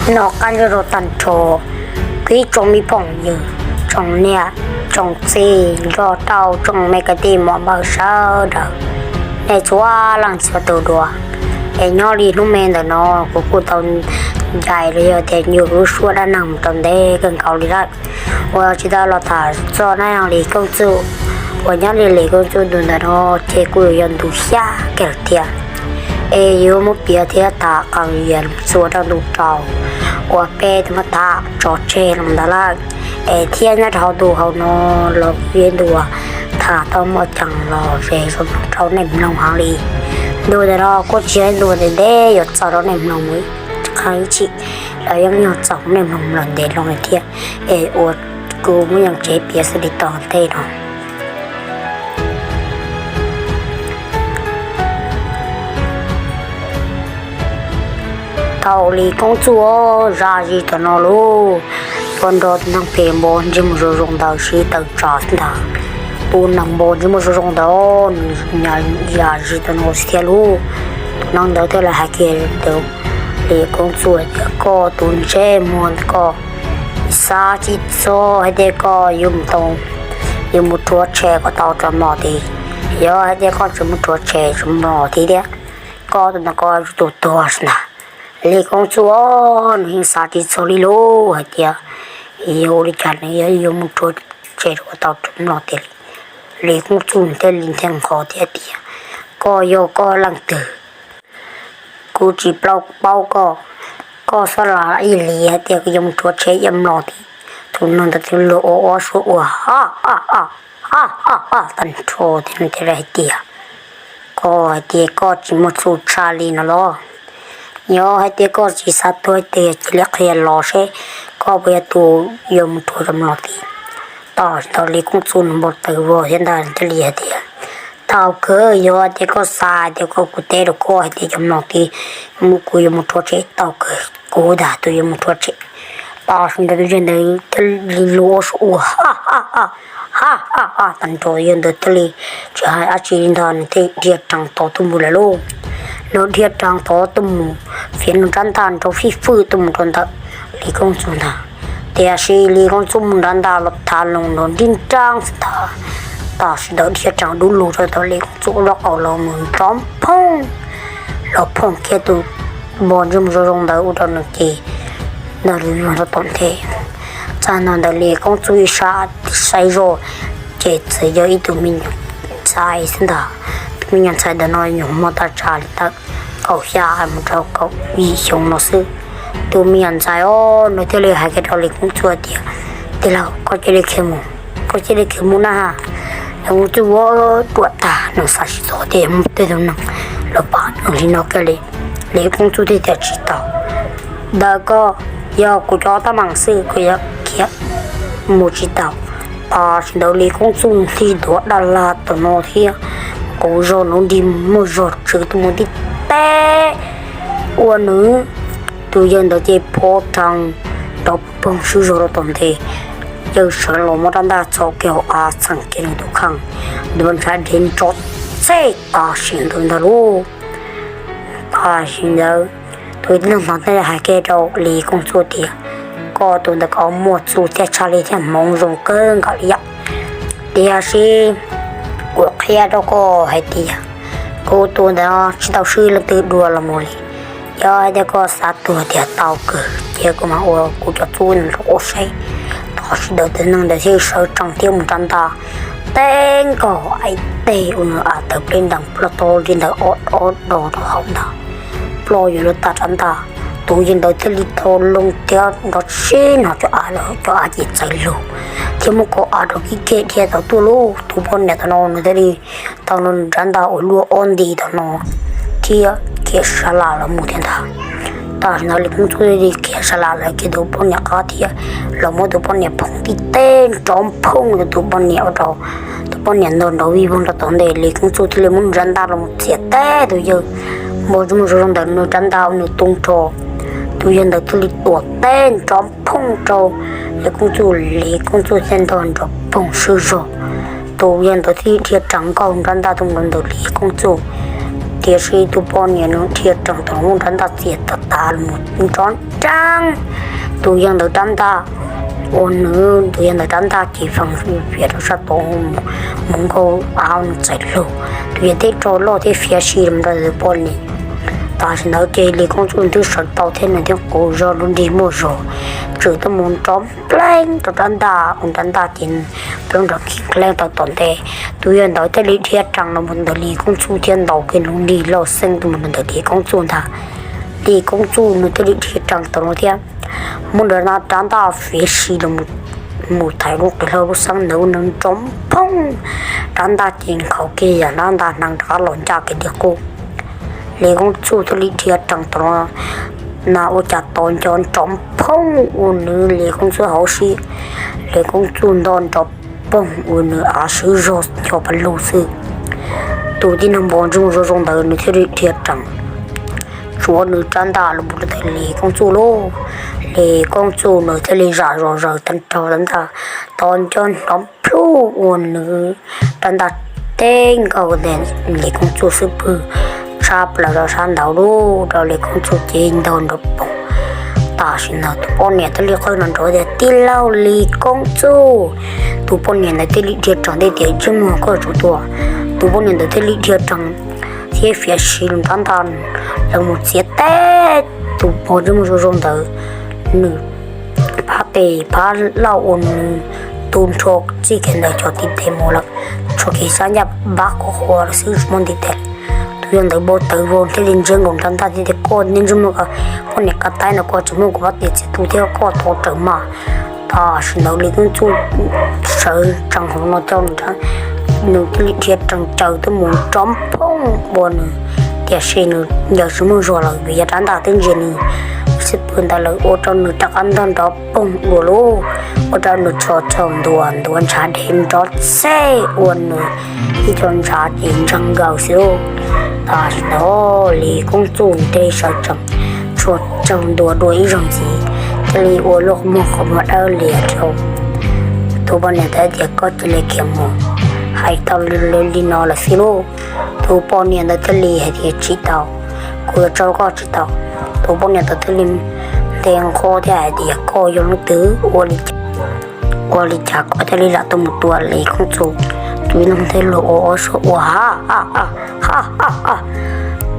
Noj qab ntsoj rau tag nrho, kuv ib tsoom me phooj ywg, tsoom niam tsoom txiv nrog rau tsoom me kwv tij muam npawg sawv daws, nej txhua leej txhua tus dua. Es nyob li hnub me ntawm no kuv kuj tau ncaim los yog tias nyuam lub suab dab neeg mus tau ntev kawg nkaus li lawm, uas tsis tau los tham txog dab neeg Lis Koob Txuj. Uas nyob li Lis Koob Txuj ntu ntawm no ces kuj yog ntu xya kiag lawm thiab. Es yuav muab piav thiab tham qee yam txuas rau ntu rau uas peb twb muab tham tso tseg los ntawd lawm. Es thiab nyob rau hauv ntu hauv no los kuj yog ntu uas tham tau muaj ceem los ze zoo rau nej mloog heev li. Ntu ntawm no kuj tsis yog ntu ntev ntev yuav txaus rau nej mloog mus qee ib chim, los yeej yog txaus nej mloog los ntev loo li thiab. Es uas kuv muab yeej tsev piav xws li tom ntej no. Thaum Lis Koob Txuj zam zis tam no lauj, tuaj nrog tus neeg phem npog ntsej muag zoo zoo ntawd sib tawm tsam ntag. Tus neeg npog ntsej muag zoo zoo ntawd nws zam zis tam no xwb thiab lauj. Tus neeg ntawd thiaj li hais kiag rau Lis Koob Txuj tias, koj tus ntsej muag ntawd koj xav tsis txog hais tias koj yuav mus tau, yuav mus rhuav tshem kom tau rov mlom tid. Yog hais tias koj tsis mus rhuav tshem rov mlom tid thiab, koj tus ntawd koj yuav tsum tuag ntag. Lis Koob Txuj nws yeej xav tsis txog li lauj hais tias yog ua li cas nws yuav mus rhuav tshem rau kom tau rov mlom tiag li. Lis Koob Txuj thiaj li nthe nqho thiab tias, koj yog koj leej twg? Kuv tsis paub koj, koj xav lam ib lis hais tias kuv yuav mus rhuav tshem yuav mlom tid. Tus neeg ntawd thiaj li ua ob suab ua ha ha ha tag nrho thiab nws thiaj li hais tias, koj hais tias koj tsis muaj txuj tshaj li no los? Yog hais tias koj tsis xav tuag tiag cia li qhia los seb koj puas yog tus yuav mus rhuav tshem mlom tid. Tam sim ntawd Lis Koob Txuj nws npau taws vog thiab ntag thiaj li hais tias, tau kawg, yog tias koj xav tias koj, kuv teb rau koj hais tias yuav mlom tid, mus kuv yuav mus rhuav tshem, tau kawg, kuv ntag tus yuav mus rhuav tshem. Tam sim ntawd tus yawg ntawd thiaj li ua suab ua ha ha ha tag nrho, yawg ntawd thiaj li tsis hais dab tsi li ntag nws thiaj dhia rees tod tuaj mus lawm lauj. Nws dhia rees tod tuaj mus, fiav nws rab ntaj nrov fij fwj tuaj mus rau ntawm Lis Koob Txuj ntag. Tiam sis Lis Koob Txuj mus nrab ntaj los thav loo nrov nrib nrab xwb ntag. Tam sim ntawd dhia rees dub lug rau tom Lis Koob Txuj lub qau los mus nrov phooj, los phooj kiag tus npog ntsej muag zoo zoo ntawd ua rau nws ces nrov lug rau tom ntej. Txog no ntawd Lis Koob Txuj ib sab saib zoj ces txawm yog ib tug me nyuam ntxhais xwb ntag. Tus me nyuam ntxhais ntawm no nyuam hmo thaj tsam li ntawm kaum xya mus rau kaum yim xyoo no xwb. Tus me nyuam ntxhais os nws thiaj li hais kiag rau Lis Koob Txuj tias, tij laug, koj cia li khiav mus, koj cia li khiav mus na ha. Lis Koob Txuj ua ruam tag nws xav tsis txog tias yog muaj tej tug neeg los pab nws li no kiag li. Lis Koob Txuj thiaj tias tsis tau, ntawm koj yog kuv cov teeb meem xwb, kuv yuav khiav mus tsis tau. Tam sim ntawd Lis Koob Txuj nws thiaj tuav dab laj tam no thiab, quv zog nws nrig muag zog tswv tuaj mus tib teb ua nws tus yawg ntawd ces pov rhees nrov poog swb zog rau tom ntej. Yawg sawv los muab rab ntaj txhos kiag hauv av txheem kiag nws tus kheej, nws ntshav dhev nrov txej tam sim ntawd ntag lauj. Tam sim ntawd tus tib neeg ntawd thiaj hais kiag rau Lis Koob Txuj tias, koj tus ntawd koj muaj txuj thiab tshaj li thiab hmoov zoo kawg nkaus li yom. Tiam sis kuv qhia rau koj hais tias kuv tus ntawd tsis tau swb leej twg dua los mus li. Yog hais tias koj xav tuag tiag tau kawg, cia kuv mam ua kuv cov txuj no rau koj saib. Tam sim ntawd tus neeg ntawd thiaj sawv tsees thiab mus rab ntaj, teb nkaus ib teg ua nws av tawv pleb ntees ploj tau li ntawd ob ob do rau hauv ntag, ploj yuav luag tag rab ntaj. Tus yawg ntawd thiaj li tau loo thiab nrov sib hnov cov av lawm, cov av ces txawv lug thiab muab kaus av rau kib kiag dhia tau tuaj lauj. Tus poj niam tam no nws thiaj li tau nrog rab ntaj uas luaj ob nti tam no thiab khiav sa las los mus thiab ntag. Tam sim ntawd Lis Koob Txuj thiaj li khiav sa las lawv kiag tus poj niam qab thiab los muab tus poj niam phoom tib teg nrov phooj rau tus poj niam ua rau tus poj niam ntog nrov vij voog rau tom ntej. Lis Koob Txuj thiaj li muab nws rab ntaj los txiav teb tus yawg npog ntsej muag zoo zoo ntawd nws rab ntaj ua nws tu nrho. Tus yawg ntawd thiaj li tuam teb nrov phooj rau Lis Koob Txuj, Lis Koob Txuj thiaj ntog nrov phooj swb zog. Tus yawg ntawd thiaj dhia rees nkaug rab ntaj tuaj mus rau ntawm Lis Koob Txuj, Tiam sis tus poj niam nws dhia rees tau muab rab ntaj txiav tas tas los nrov nreeb. Tus yawg ntawd rab ntaj, ua nws tus yawg ntawd rab ntaj ces feeb fiav rau sab tod, mus nkaus av nws txais lug. Tus yawg thiaj rov loj thiab fiav si los rau tus poj niam. Tam sim ntawd ces Lis Koob Txuj twb sawv tau thiab nws thiaj qus zog lub nrig muaj zog, txawm tuaj mus nrov npleeb rau rab ntaj, ua rab ntaj ces plooj nrov khib nqleeb tau tom ntej. Tus yawg ntawd thiaj li dhia rees los mus ntawm Lis Koob Txuj thiab ntaus kiag lub nrig loj xeeb tuaj mus ntawm Lis Koob Txuj ntag. Lis Koob Txuj nws thiaj li dhia rees tau no thiab, muab nrov rab ntaj fiav si los mus thaiv lub qe hlau lub xeeb ntawd ua nws nrov phooj, rab ntaj ces nkhaus kiag yam rab ntaj hneev rov qab los ncaj kiag li qub. Lis Koob Txuj thiaj li dhia rees tau no, na ua cas tos nco nrov phooj ua nws Lis Koob Txuj hauv siab, Lis Koob Txuj nto nrov poog ua nws av swb zog ncho pas lug xwb. Tus tib neeg npog ntsej muag zoo zoo ntawd nws thiaj li dhia rees tsuav nws rab ntaj los mus rau ntawm Lis Koob Txuj lauj. Lis Koob Txuj nws thiaj li zam zom zaws tag nrho rab ntaj, tos nco nrov plhuj ua nws rab ntaj teb nkaus ntawm Lis Koob Txuj xub pwg, tshab plaws rau sab nraud lauj, rau Lis Koob Txuj ces ntog nrov poog. Tam sim ntawd tus poj niam thiaj li qw nrov nrov tias, Tij laug Lis Koob Txuj! Tus poj niam ntawd thiaj li dhia rees, teb tias, Ntsej muag, koj tsuav tuaj. Tus poj niam ntawd thiaj li dhia rees thiab fiav si rab ntaj los mus txiav teb tus poj ntsej muag zoo zoo ntawd, nws phab tes phab laug ua nws tu nrho txij kiag ntawm cov ntiv tes mus lawm, tshuav kiag sab ncaj npab qhuav qhuav lawm xwb tsis muaj ntiv tes. Tus yawg ntawd npau taws vau thiaj li ntsia nkaus rab ntaj thiab tias, Koj niag ntsej muag, koj niag qab taib no koj tsis muaj kuv pab tes txiv tub thiab, koj thov raws mas. Tam sim ntawd Lis Koob Txuj sawv tsees hauv no coj nws thiaj li dhia rees caws tuaj mus nrov phooj ua nws, tiam sis nws ncaws tsis muaj zog lawm vim yog rab ntaj twb ntsia nws xub pwg ntawd lawm ua rau nws rov qab ntog nrov poog dua lauj, ua rau nws txhos txhos ntuas ntuav ntshav dhev nrov txhej ua nws ib co ntshav ces ntseeg nkaus xwb lauj. Tam sim ntawd Lis Koob Txuj thiaj li sawv tsees txhos txhos ntuas dua ib zaug ntxiv, thiaj li ua lub qhov muag qhov muag dawb lias rau tus poj niam ntawd tias, Koj cia li khiav mus. Hais tau li no lawm xwb lauj, tus poj niam ntawd thiaj li hais tias, Tsis tau, kuv yuav tso koj tsis tau. Tus poj niam ntawd thiaj li nte nqho thiab hais tias, Koj yog leej twg? Ua li cas koj thiaj li lam tuaj mus tua Lis Koob Txuj? Tus neeg thiaj li ua ob suab ua ha ha ha ha.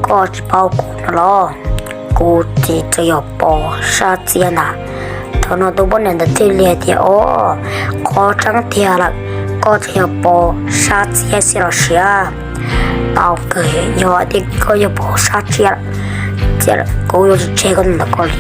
Koj tsis paub kuv no los? Kuv ces tsuas yog pos sab txiab ntag. Thaum no tus poj niam ntawd thiaj li hais tias, Os, qhov tseeb tiag lawm, koj tsuas yog pos sab txiab xwb los sis? Tau kawg, yog tias koj yog pos sab txiab, kuv yuav tsis tseg koj ntawm ko li.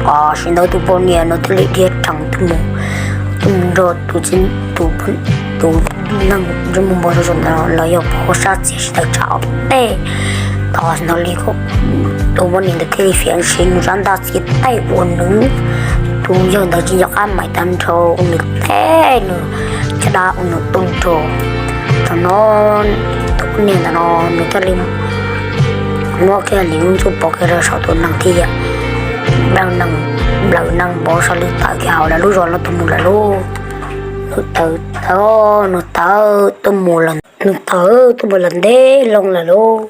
Tam sim ntawd tus poj niam no thiaj li dhia rees tuaj mus, tuaj mus nrog tus, tus, tus neeg ntsej muag npau suav ntawd los yog pos sab txiab tsis tawm tsam ob peb. Tam sim ntawd li tus poj niam ntawd thiaj li fiav si nws rab ntaj txiav teb ua nws, tus yawg ntawd tsis nco qab mais tag nrho, ua nws teb nws caj dab ua nws tu nrho. Thaum no tus poj niam ntawd no nws thiaj li muab kiag Lis Koob Txuj pov kiag rau saum tus nees thiab nplaws nees npov saum lwm tawm kiag hauv lawv lub zos no tuaj mus lawm lauj. Nws tawm, nws tawm tuaj mus lawm, nws tawm tuaj mus lawm ntev loo lawm lauj,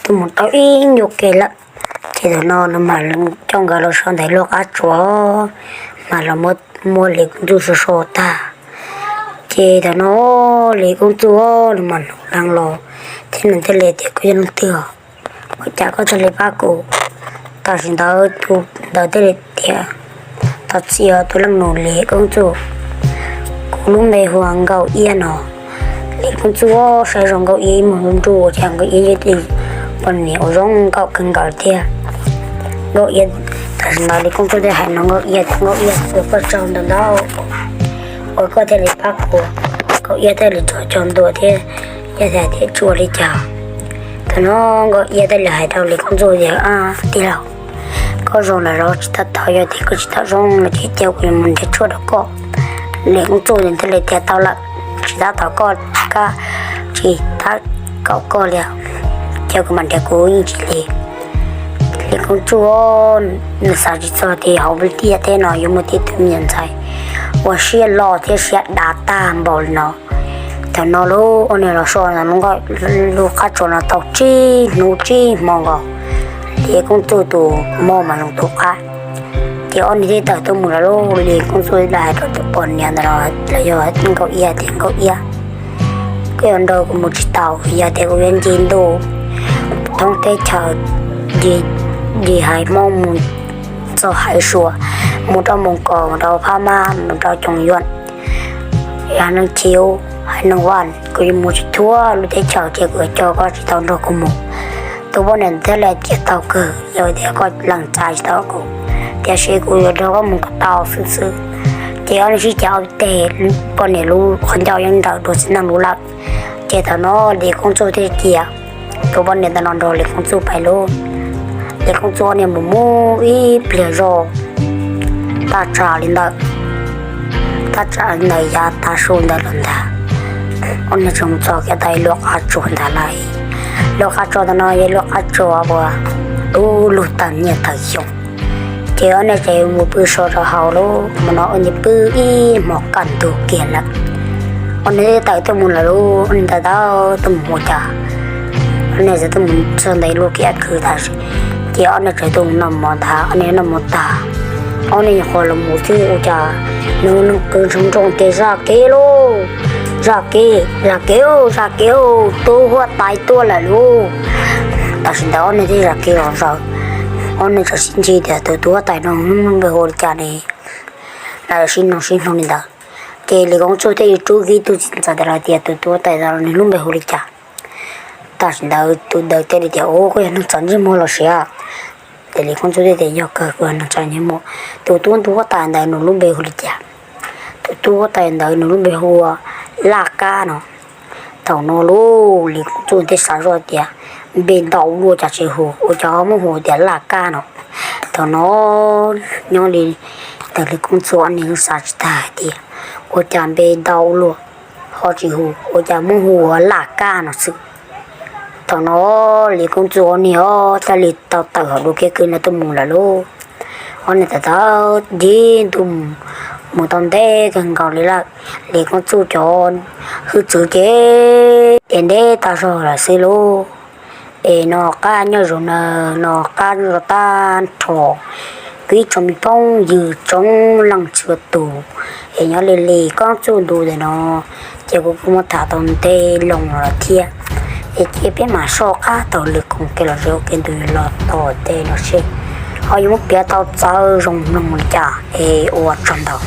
tuaj mus tau ib nyuag kev lawm. Ces thaum no nws mam coj nkawd los so ntawm lub qab tsuas, mas los muab Lis Koob Txuj so so tag. Ces thaum no Lis Koob Txuj nws mam hnov leej los, thiab nws thiaj li tias, Koj yog leej twg? Ua cas koj thiaj li pab kuv? Tam sim ntawd tus ntawd thiaj li tias, Thov txim os tus leej nus Lis Koob Txuj, kuv lub npe hu ua Nkauj Iab no. Lis Koob Txuj saib zoo Nkauj Iab ib muag nruj nruj ua cas Nkauj Iab yog ib tug poj niam uas zoo nkauj kawg nkaus thiab. Nkauj Iab, tam sim ntawd Lis Koob Txuj thiaj hais no Nkauj Iab, Nkauj Iab, ua koj tsaug ntau ntau uas koj thiaj li pab kuv. Nkauj Iab thiaj li txhos caug ntua thiab, Iab thiaj tias, Tsis ua li cas. Thaum no Nkauj Iab thiaj li hais rau Lis Koob Txuj tias, Tij laug, koj zoo lawm los tsis tau? Thaum yog tias koj tsis tau zoo no ces cia kuv yuav mus nrhiav tshuaj rau koj. Lis Koob Txuj thiaj li tias, Tau lawm, tsis tab tom koj, tsis tab tom koj li, cia kuv mam nrhiav kuv yeej tsis lig. Lis Koob Txuj nws xav tsis txog tias hauv lub ntiaj teb no yuav muaj tib tug me nyuam ntxhais uas siab loj thiab siab dav tag npaum li no. Thaum no lub ob niag los so no lub qab tsuas no tau tsib hnub tsib hmo nkaus, Lis Koob Txuj tus mob mas zoo tus qab. Ces ob niag thiaj tawm tuaj mus lawm lauj. Lis Koob Txuj thiaj hais rau tus poj niam ntawd no, los yog Nkauj Iab tias, Nkauj Iab, koj yuav nrog kuv mus tsis tau, yog tias kuv yuav nce ntuj thoob teb chaws, nce haiv Hmoob mus txog haiv Suav, mus rau Moos Kos, mus rau Phab Mab, mus rau Coom Yuam, yog neeg Chiv, haiv neeg Vaj, kuv yuav mus tsis thoob lub teb chaws ces kuv yuav coj koj tsis tau nrog kuv mus. Tus poj niam thiaj li tias, Tau kawg, yog tias koj lees txais tsis tau kuv, tiam sis kuv yuav nrog koj mus kom tau xwb xwb. Ces ob niag sib cav ua teg, poj niam lub qhov ncauj yeej nrawm dua txiv neej lub lawm. Ces thaum no Lis Koob Txuj thiaj cia tus poj niam ntawd no nrog Lis Koob Txuj pais lauj. Lis Koob Txuj ob niag mus mus ib pliag zog, thaj tsam li ntawd, thaj tsam li ntawd yav tav su ntawd los ntag, ob niag tseem mus txog kiag tau ib lub qab tsuas ntag lauj. Lub qab tsuas ntawd no yog lub qab tsuas uas dub lug tawm niaj tawm xyoo. Ces ob niag tseem mus pw so rau hauv lauj. Hmo no ob niag pw ib hmos kaj ntug kiag lawm, ob niag tawm tuaj mus lawm lauj. Ob niag tawm tuaj mus ua cas, ob niag txawm tuaj mus txog ntawm ib lub kiab khw tag, ces ob niag txawm tuaj mus noj mov ntag. Ob niag noj mov tag, ob niag nyuam qhuav los mus xwb ua cas nws nws qw nroo nroo ces, Zaj Kev lauj, Zaj Kev, Zaj Kev, Zaj Kev, tub huab tais tuaj lawm lauj. Tam sim ntawd ob niag thiaj Zaj Kev los zaws, ob niag txawm sib ntsib tias, Tus tub huab tais no lub npe hu li cas ne? Lawv sib nug sib nug li ntawd, ces Lis Koob Txuj thiaj li rub kiag tus txiv ntxawm ntawd los tias, Tus tub huab tais no nws lub npe hu li cas? Tam sim ntawd tus ntawd thiaj li tias, Ua, koj yog neeg txom ntsej muag los sis? Ces Lis Koob Txuj thiaj tias, Yog kawg, kuv yog neeg txom ntsej muag. Tus tub huab tais ntawd nws lub npe hu li cas? Tus tub huab tais ntawd nws lub npe hu ua Laj Kab no. Thaum no lauj, Lis Koob Txuj thiaj xav zoj tias, Npe ntau luaj cas tsis hu, ua cas ho muab hu tias Laj Kab no? Thaum no nyob li ntawd Lis Koob Txuj ob niag xav tsis tag hais tias, Ua cas npe ntau luaj ho tsis hu, ua cas muab hu ua Laj Kab no xwb? Thaum no Lis Koob Txuj ob niag thiaj li tau tawm hauv lub kiab khw no tuaj mus lawm lauj. Ob niag tawm tawm nce ntuj mus tau ntev kawg nkaus li lawm. Lis Koob Txuj cov hwj txwv ces ntev tag zog lawm xwb lauj. Es no qab nyob zoo na, no qab nyob zoo tag nrho. Kuv ib tsoom me phooj ywg tsoom leej txhua tus, es nyob li Lis Koob Txuj ntu ntawm no ces kuv kuj muab tham tau ntev loo lawm thiab. Es cia peb mam soj qab taug lwm koom kev los ua ke ntu los tom ntej no seb ho yuav muab piav tau txawv zoo mloog li cas. Es ua tsaug ntau.